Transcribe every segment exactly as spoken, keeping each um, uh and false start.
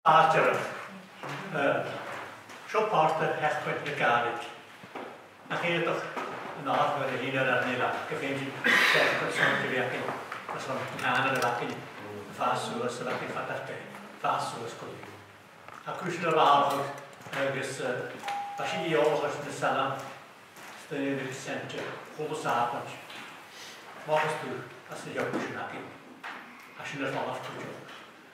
Àiteachan. Eh, seo pàirt de sheachdain na Gàidhlig. Nach iongantach an àite a bhith air a thighinn air an eilean, gum faigh sinn seachdain sònraichte a bhith againn, airson an cànan a bhith againn, a' fàs suas, a bhith againn fad ar beatha, a' fàs suas gu lèir. Tha cùisean a' bàthadh agus, eh, tha sinn eòlach air na salm, 's daoine a' dol gu centre, a h-uile Sàbaid. Mothachas tu às na h-eòlaichean sin againn. Tha sin air falbh cuideachd.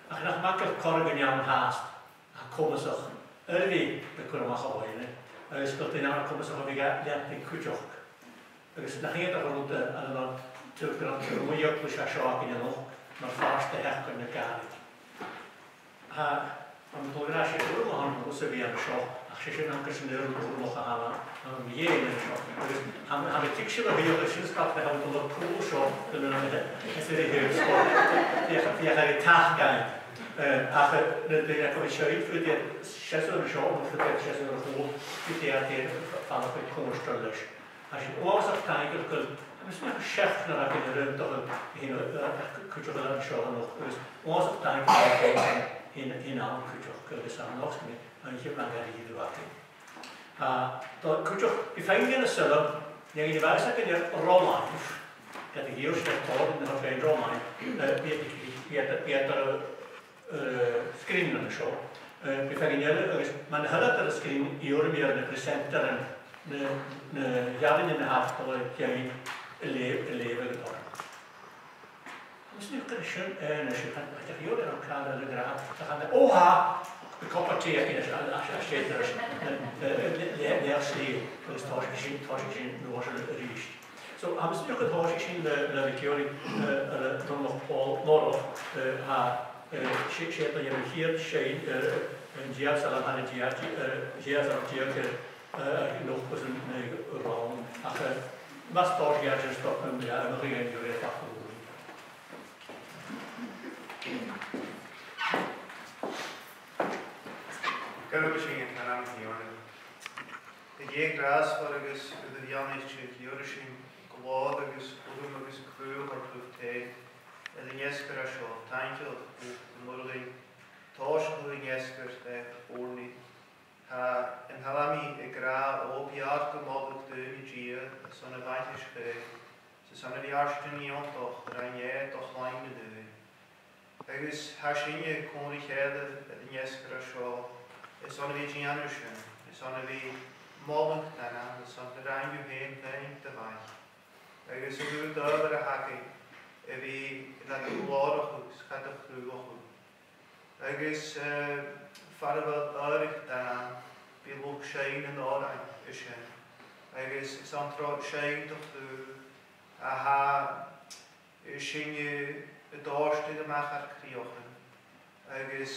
Ach nach math gu bheil corra dhuine ann fhathast a tha comasach air a bhith a' cur a-mach a' bhuidheann, agus gu bheil daoine ann a tha comasach a bhith ga leantainn cuideachd. Agus nach iongantach an rud, eh, an, an, tuilleadh gu robh an t-eaglais seo againn a-nochd mar phàirt de sheachdain na Gàidhlig. Tha, tha mi a' dol a dh'fhaicinn gu bheil an t-àm a' bhith an seo, ach 's e sin an cùis an aon rud a th' ann, an, an, an, an seo. Agus tha, tha mi a' tuigsinn a bheil sin stad na tha mi a' dol a chur seo, gun an, an, is e ri hir seo. Bhiodh, bhiodh e ri tachairt. Eh, ach, eh, na daoine a chuir seo, faodaidh iad seasamh an seo, no faodaidh iad seasamh an seo, faodaidh iad falbh a' chomhairle leis. Tha sinn uabhasach taingeil gu bheil, tha mi a' smaoineachadh, seachdnar againn air aontachadh a thighinn, eh, cuideachadh an seo a-nochd, agus uabhasach taingeil gu bheil sinn a' tighinn ann cuideachd, agus tha mi an dòchas gum bi an t-àm a' dol a dh'fheuchainn. Ah, tha cuideachd, bidh feadhainn dha na sailm, nì a bheil fhios againn air ro làimh, ged a dh'iarr sinn air tòrr a bhith air ro làimh, eh, bidh, bidh, bidh, bidh, bidh, eh, sgrìn an seo. Eh, bidh feadhainn eile, agus mura h-eil iad air an sgrìn, iarraidh mi air na presenteran, na, na h-earrannan a th' aca a' dol a dhèanamh a leughadh, a leughadh aig an taigh. Agus nuair a chuir sinn, eh, na sin, chan, chan eil iarraidh air an cànan a ràdh, ach chan, o tha, a' cupa tì againn, a, a, a, a, le, le, le, le, agus tòisich sinn, tòisich sinn an uair sin a-rithist. So, tha mi a' smaoineachadh gun tòisich sinn le, le Mick Geary, eh, eh, le Donnchadh Pòl Moireach, eh, tha, eh, 's e, 's e a' dèanamh a' chiad seinn, eh, an deuchainn salm, an deuchainn, eh, deuchainn salm deug, eh, eh, an uair sin, eh, a' rann. Ach, eh, mas tòisich e, just stop an, eh, an, an, an, an, Gabhaidh sinn an t-ainm Dhè oirnn. A Dhè ghràsmhoir agus a bheannaichte, gheibh sinn glòir agus urram agus craoladh dhut fhèin air an fheasgar seo. Taingeil dhut gu math, tòisichidh an fheasgar air oirnn. Tha an t-salmair ag ràdh, o bheir gu moladh do Dhia airson a bhainteas fhèin, 's airson a bhith àrd is iongantach, a rinn e do chloinn an-diugh. Agus tha sinne còmhla ri chèile air an fheasgar seo, airson a bhith a' dèanamh sin, airson a bhith a' moladh d' ainm, airson na rinn thu fhèin, fhèin do mhac. Agus an aon adhbhar a th' againn, a bhith nad ghlòrachadh 's gad chruthachadh. Agus, eh, far a bheil adhradh d' ainm, bidh luchd-seinn an òrain an sin. Agus 's ann tro sheinn do chraobh a tha sinne a' dòrtadh a-mach ar cridheachan, agus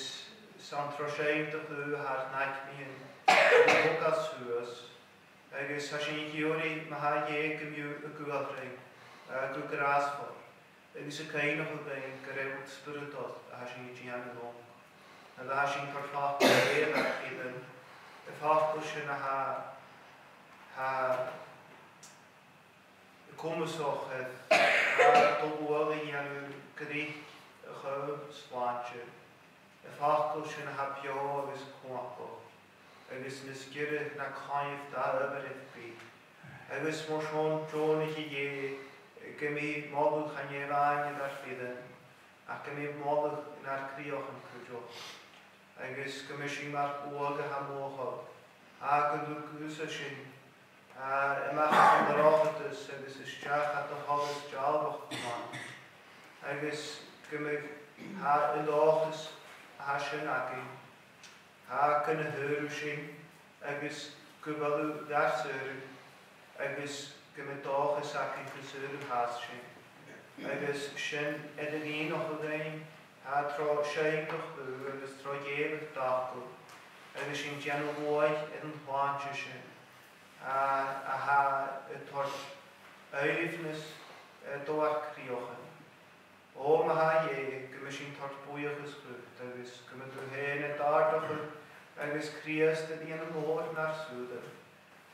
's ann tro sheinn do chraobh a tha ar n-aicmidhean a' togail suas, agus tha sinn ag iarraidh, ma tha Dhè gum bi thu a' guidhe rinn, eh, gu gràsmhor, agus a' cuimhneachadh rinn gur e rud spioradail a tha sinn a' dèanamh an-diugh. A bheil sinn a' toirt facal Dhè air ar cridhean, am facal sin a tha, tha comasach air, a tha dol uair a dhèanamh gu tric a' chall slàinte, am facal sin a tha beò agus cumhachdach, agus nas giorra na coinneamh dà obair air bith. Agus mar sin, deònaich, a Dhè, gum bi moladh chan e a-mhàin air ar cridhean, ach gum bi moladh nar cridheachan cuideachd. Agus gum bi sinn mar uaigh a tha mothachadh, a gun do dh'fhàs sinn, a, a-mach às an dorchadas agus a-steach à do sholas dealbhach glan. Agus gum bi, tha an dòchas a tha sin againn, tha gun do shaoradh sinn, agus gu bheil thu gar saoradh, agus gum bi dòchas againn gun saoradh fhathast sinn. Agus sin air ar fhaighneachd dhuinn, tha tro sheinn do chraobh agus tro dhèanamh d' fhacal, agus sinn a' dèanamh luaidh air an t-slàinte sin, a, a tha a' toirt aoibhneas, eh, do ar cridheachan. O ma tha Dhè, gum bi sinn a' toirt buidheachas dhut, agus gum bi thu fhèin air d' àrdachadh, agus Crìosd air a dhèanamh mòr nar sùilean.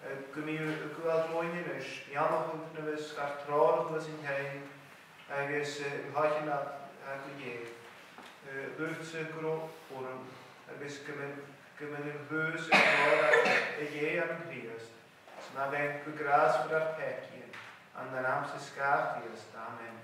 Eh, gum bi thu a' gabhail romhainn a-nis, beannachadh na bhios gar treòrachadh san t-seinn, agus, eh, an t-seinn a tha gu Dhè. Eh, lùbsa gu robh urrainn. agus gum bi, gum bi a' bhùth 's a' ghlòir a dh'Èirinn Chrìosd, 's na bheir gu gràsmhor ar peacaidhean, ann an ainm-sa sgàth Chrìosd. Amen.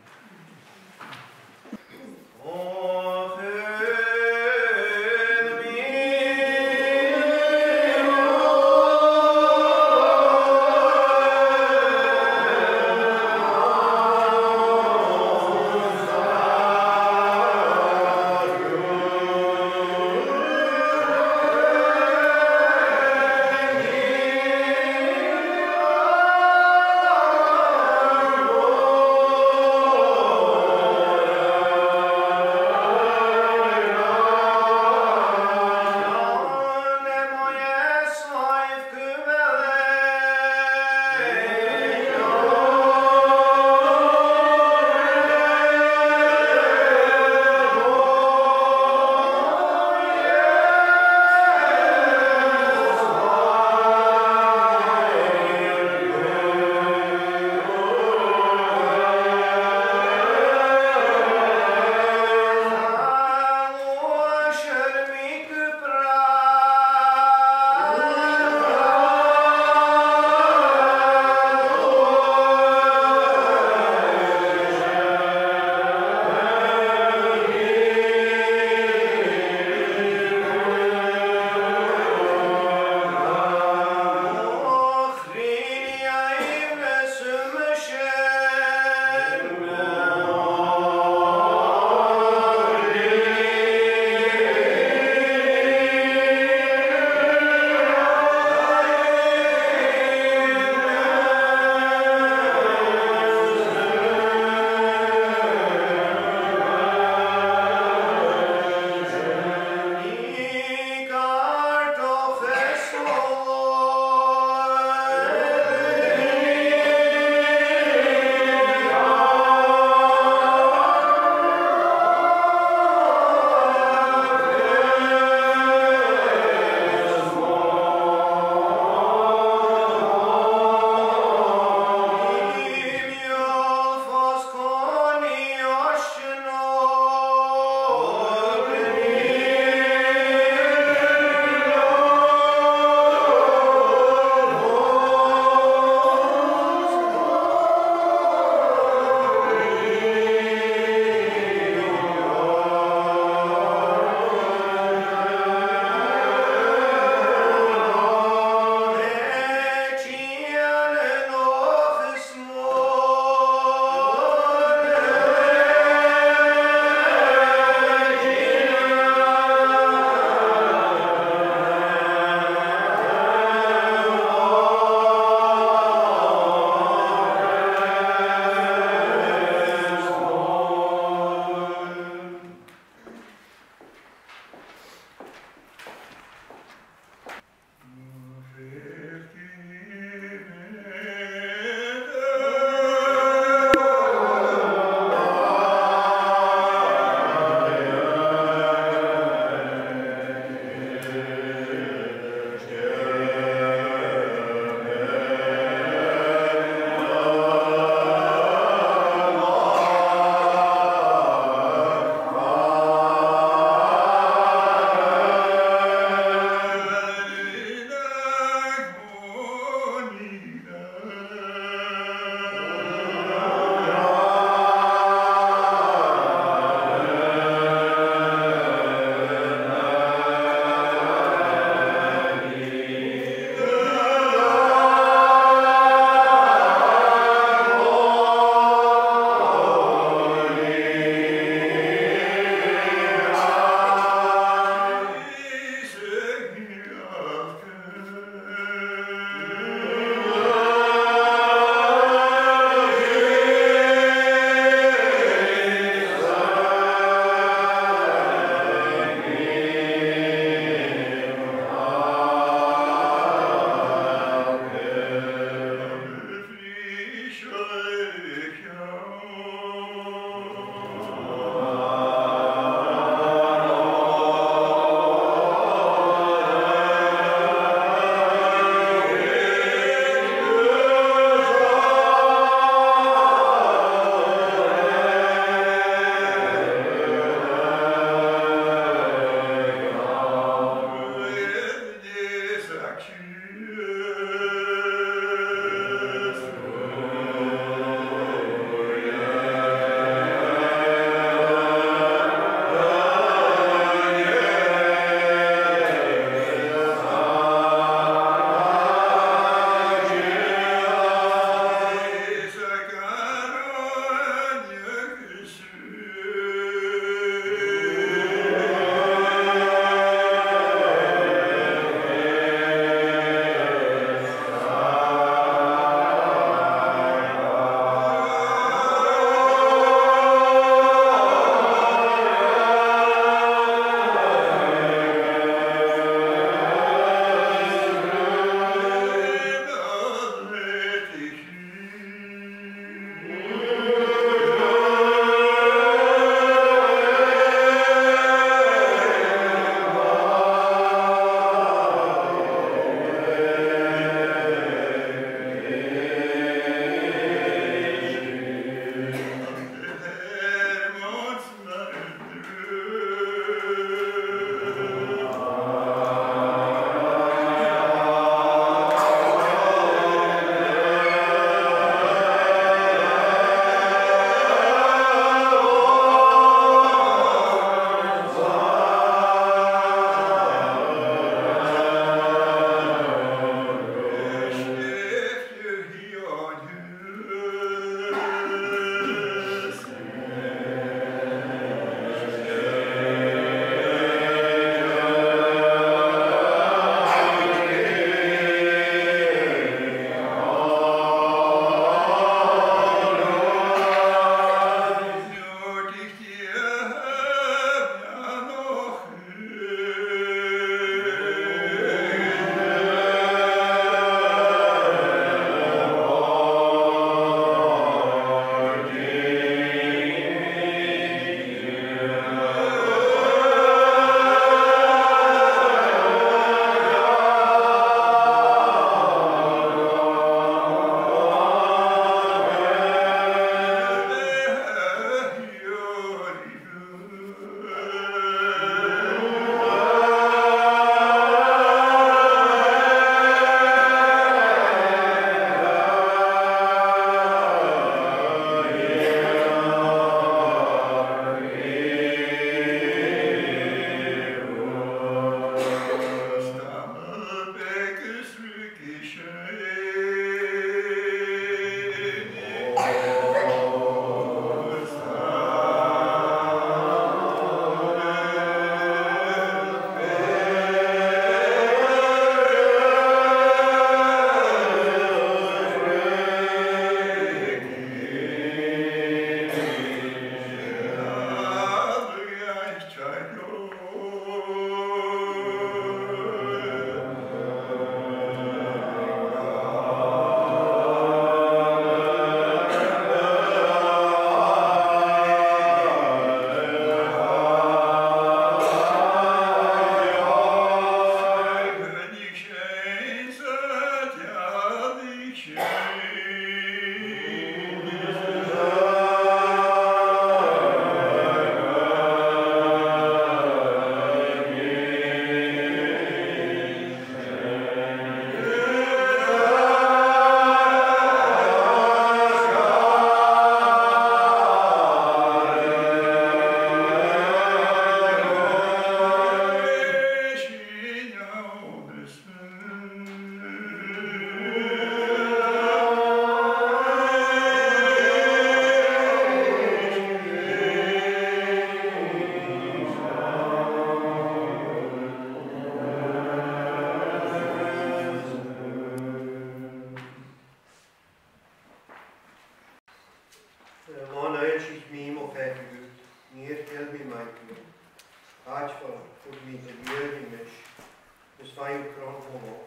Maith, o chrann-mhòr,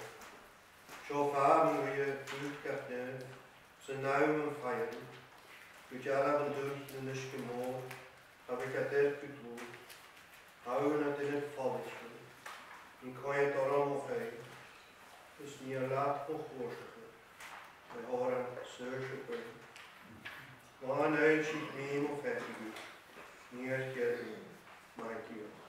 seo far am bi thu a' faighinn gach nì, 's an àm am faighear, gu dearbh an dùil nan uisge mòr, a bhiodh gad fhear gu dlùth, tha thu nad inntinn follaiseach, an coimhead orm o chionn, is nì leat mo chùrsaichean, le hòran saorsa buan. Ná an fhoillsich mi mo pheacadh dhut, nì air cheudna, mar a dhìochuimhnich.